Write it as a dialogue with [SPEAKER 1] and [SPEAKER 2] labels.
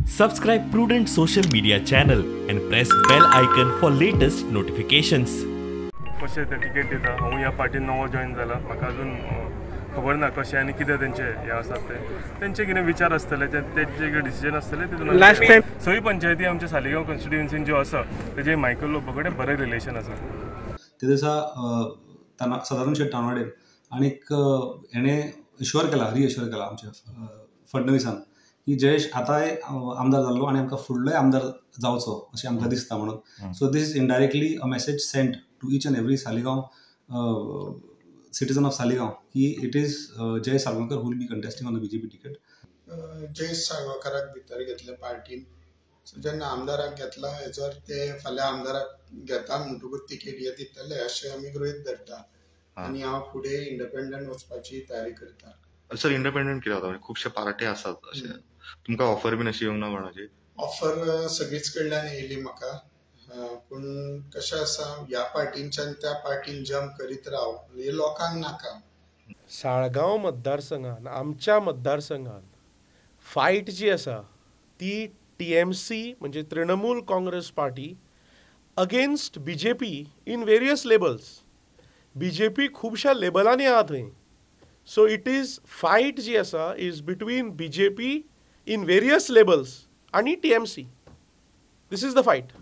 [SPEAKER 1] Subscribe Prudent Social Media channel and press bell icon for latest notifications.
[SPEAKER 2] कशें ते ticket दिता. हांव ह्या पार्टीन नवो जॉयन जाला, म्हाका अजून खबर ना कशें आनी कितें तेंचे हें आसा ते, तेंचे कितें विचार आसतले, तेंचे कितें डिसिजन आसतले तितून.
[SPEAKER 3] लास्ट टायम
[SPEAKER 2] सगळी पंचायती आमच्या सालिगांव कॉन्स्टिट्युएन्सीन ज्यो आसा तेजे मायकल लोबो कडेन बरें रिलेशन आसा.
[SPEAKER 4] ते दिसा सदानंद शेट तानवाडेन आनीक हेणें एश्योर केला, रिएश्योर केला आमच्या फडणवीसान की जयेश आतांय आमदार जाल्लो आनी आमकां फुडलोय आमदार जावचो अशें आमकां दिसता म्हणून. So this is indirectly a message sent to each and every Saligao citizen of Saligao की it is Jayesh Salgaonkar who will be contesting on the BJP ticket.
[SPEAKER 5] Jayesh साळगांवकाराक भितर घेतले पार्टीन, सो जेन्ना आमदाराक घेतला हेजो अर्थ ते फाल्यां आमदाराक घेता म्हणटकूच तिकेट हे दितले अशें आमी गृहीत धरता आनी हांव फुडें इंडिपेंडंट वचपाची तयारी करता.
[SPEAKER 6] सर, इंडिपेंडंट कितें जाता? खुबशे पार्टी आसात अशें, तुमकां ऑफर बीन अशी येवंक ना कोणाची?
[SPEAKER 5] ऑफर सगळीच कडल्यान येयली म्हाका, पूण कशें आसा ह्या पार्टींच्यान त्या पार्टीन जम्प करीत राव हे लोकांक नाका.
[SPEAKER 3] साळगांव मतदारसंघान, आमच्या मतदारसंघान फायट जी आसा ती TMC म्हणजे Trinamool Congress party against BJP in various labels. BJP खुबश्या लेबलांनी आहा थंय. सो it is fight जी आसा is between BJP in various labels आनी TMC. This is the fight.